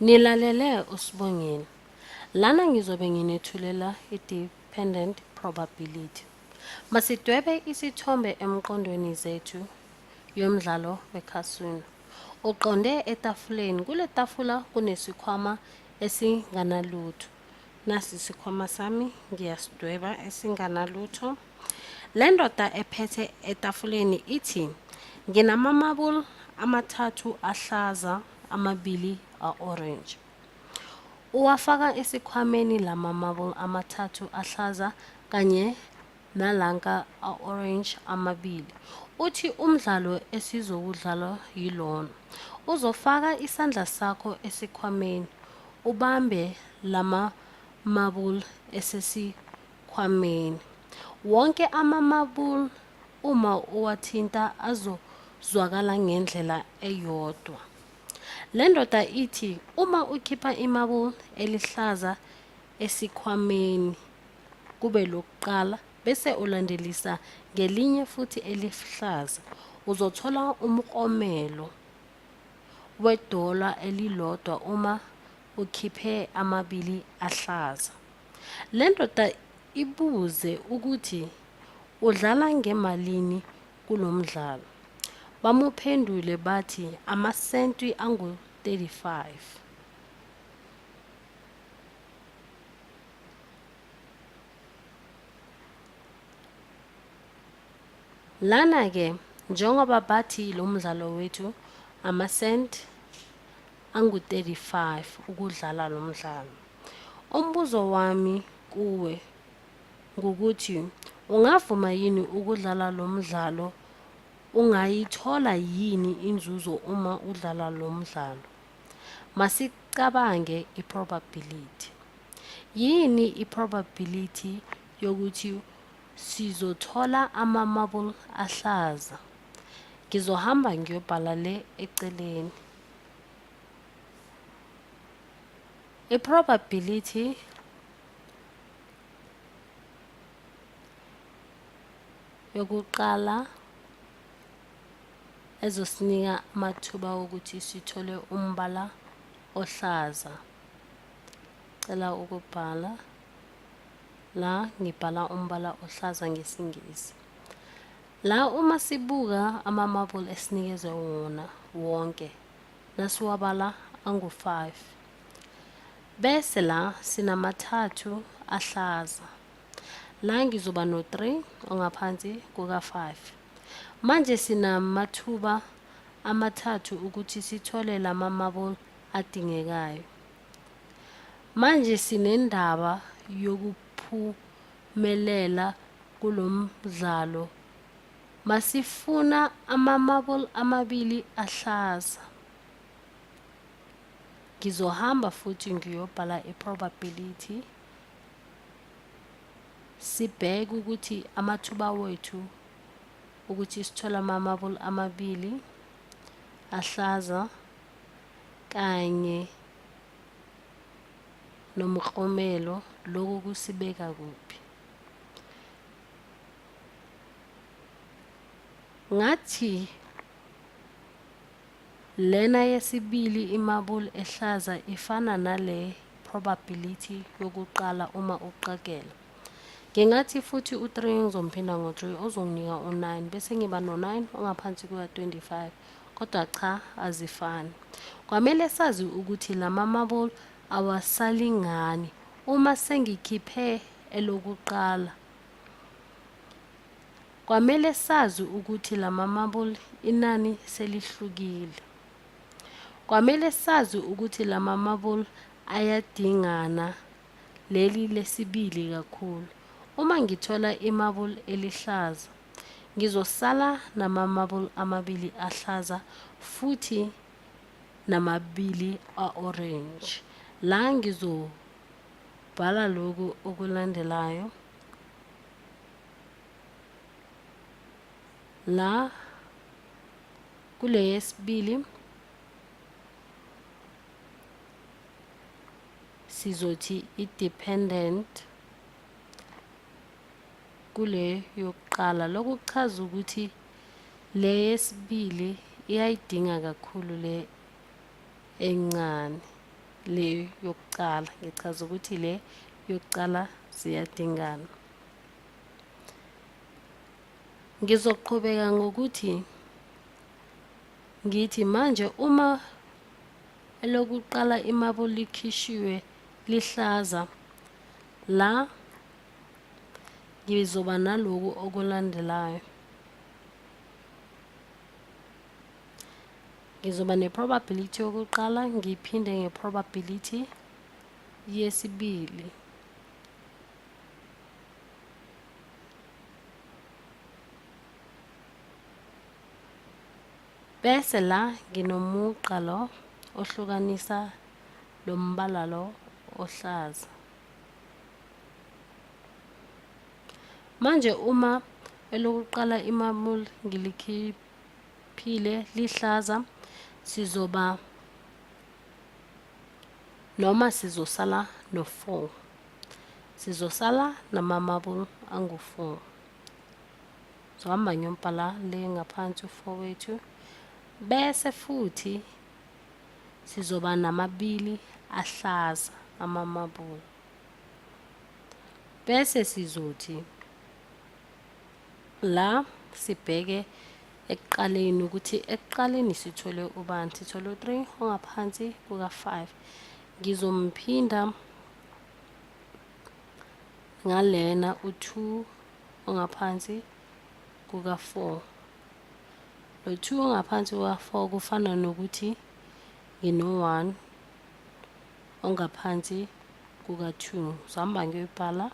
Nilalele uSibongile. Lana ngizobe nginethulela i-dependent probability. Masidwebe isithombe emqondweni zethu yomdlalo wekhasino. Uqonde etafuleni. Kule tafula kunesikhwama esinganalutho. Nasi isikhwama sami ngiyasidweba esinganalutho. Le ndoda ephethe etafuleni ithi nginamamabul amathathu ahlaza, amabili a-orange. Uwafaka esikhwameni lamamabul amathathu ahlaza kanye nalanka a-orange amabili. Uthi umdlalo esizowudlala yilona. Uzofaka isandla sakho esikhwameni, ubambe lamamabul esesikhwameni. Wonke amamabul uma uwathinta azozwakala ngendlela eyodwa. Le ndoda ithi uma ukhipha imabul elihlaza esikhwameni kube lokuqala bese ulandelisa ngelinye futhi elihlaza, uzothola umklomelo wedola elilodwa uma ukhiphe amabili ahlaza. Le ndoda ibuze ukuthi udlala ngemalini kulo mdlalo. Bamuphendule bathi amasenti angu-35. Lana-ke njengoba bathi lo mdlalo wethu amasenti angu-35 ukudlala lo mdlalo. Umbuzo wami kuwe ngukuthi ungavuma yini ukudlala lo mdlalo, ungayithola yini inzuzo uma udlala lo mdlalo? Masicabange i-probability. Yini i-probability yokuthi sizothola ama-marble ahlaza? Ngizohamba ngiyobhala le eceleni. I-probability yokuqala ezosinika amathuba wokuthi sithole umbala ohlaza. Cela ukubhala la, ngibhala umbala ohlaza ngesiNgisi. La uma sibuka ama-marble esinikezwe wona wonke, nasiwabala angu-5. Bese la sinamathathu ahlaza. La ngizoba no-3 ongaphansi kuka-5. Manje sinamathuba amathathu ukuthi sithole lama-marble adingekayo. Manje sinendaba yokuphumelela kulo mdlalo. Masifuna ama-marble amabili ahlaza. Ngizohamba futhi ngiyobhala i-probability, sibheke ukuthi amathuba wethu ukuthi sithole ama-marble amabili ahlaza kanye nomklomelo, lokhu kusibeka kuphi. Ngathi lena yesibili imabul ehlaza ifana nale probability yokuqala uma uqagela. Ngingathi futhi u-3 ngizomphinda ngo-3 ozonginika u-9, bese ngiba no-9 ongaphansi kuka-25, kodwa cha, azifani. Kwamele sazi ukuthi lama marble awasalingani. Uma sengikhiphe elokuqala, kwamele sazi ukuthi lama marble inani selihlukile. Kwamele sazi ukuthi lama marble ayadingana, leli lesibili kakhulu. Uma ngithola imarble elihlaza, ngizosala nama-marble amabili ahlaza futhi namabili a-orange. La ngizobhala lokhu okulandelayo. La kule yesibili sizothi i-dependent kule yokuqala. Lokhu kuchaza ukuthi le yesibili iyayidinga kakhulu le encane. le yokuqala. Ngichaza ukuthi le yokuqala ziyadingana. Ngizoqhubeka ngokuthi ngithi manje uma elokuqala imabo likhishiwe lihlaza, la ngizoba naloku okulandelayo. Ngizoba ne-probability yokuqala, ngiphinde nge-probability yesibili. Bese la nginomugqa lo ohlukanisa lo mbala lo ohlaza. Manje uma elokuqala imamul ngilikhiphile lihlaza, sizoba noma sizosala no-4. Sizosala namamabul angu-4. Zohamba ngiyombhala le ngaphansi u-4 wethu. Bese futhi sizoba namabili ahlaza amamabula. Bese sizothi la sibheke ekuqaleni ukuthi ekuqaleni sithole ubani, sithole u-3 ongaphansi kuka-5. Ngizomphinda ngalena u-2 ongaphansi kuka-4. Lo 2 ongaphansi kuka-4 kufana nokuthi ngino-1 ongaphansi kuka-2. Zohamba ngiyoyibhala.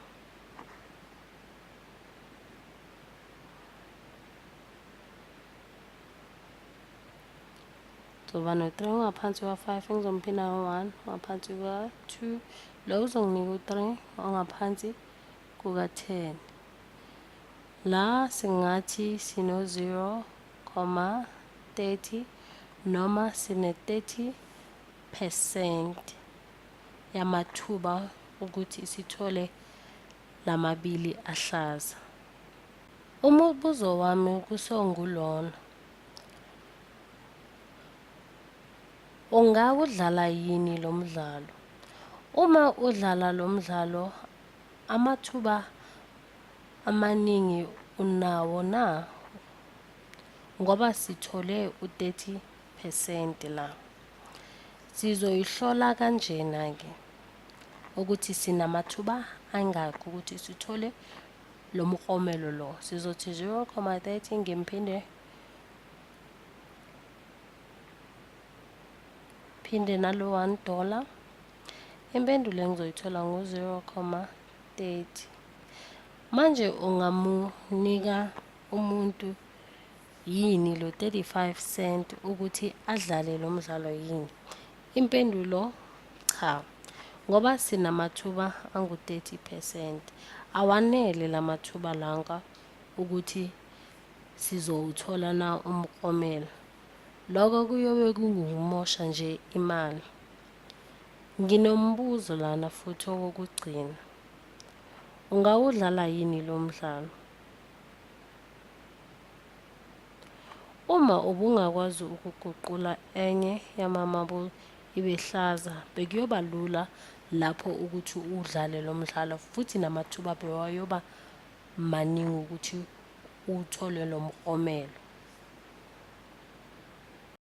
Zoba no-3 ongaphansi kuka-5, engizomphinda ngo-1 ongaphansi kuka-2. Lo uzonginika u-3 ongaphansi kuka-10. La singathi sino-0,30 noma sine-30% yamathuba ukuthi sithole lamabili ahlaza. Umbuzo wami kusongulona. Ungawudlala yini lo mdlalo? Uma udlala lo mdlalo, amathuba amaningi unawo na? Ngoba sithole u-30% la. Sizoyihlola kanjena-ke ukuthi sinamathuba angakhi ukuthi sithole lo mklomelo lo. Sizothi 0,30 ngimphinde phinde nalo 1 dollar. Impendulo engizoyithola ngu-0,30. Manje ungamunika umuntu yini lo 35 cent ukuthi adlale lo mdlalo yini? Impendulo cha, ngoba sinamathuba angu-30%. Awanele lamathuba lanka ukuthi sizowuthola na umklomelo. Lokho kuyobe kungukumosha nje imali. Nginombuzo lana futhi owokugcina. Ungawudlala yini lo mdlalo? Uma ubungakwazi ukuguqula enye yamamabul ibe hlaza, bekuyoba lula lapho ukuthi uwudlale lo mdlalo futhi namathuba bewayoba maningi ukuthi uwuthole lo mklomelo.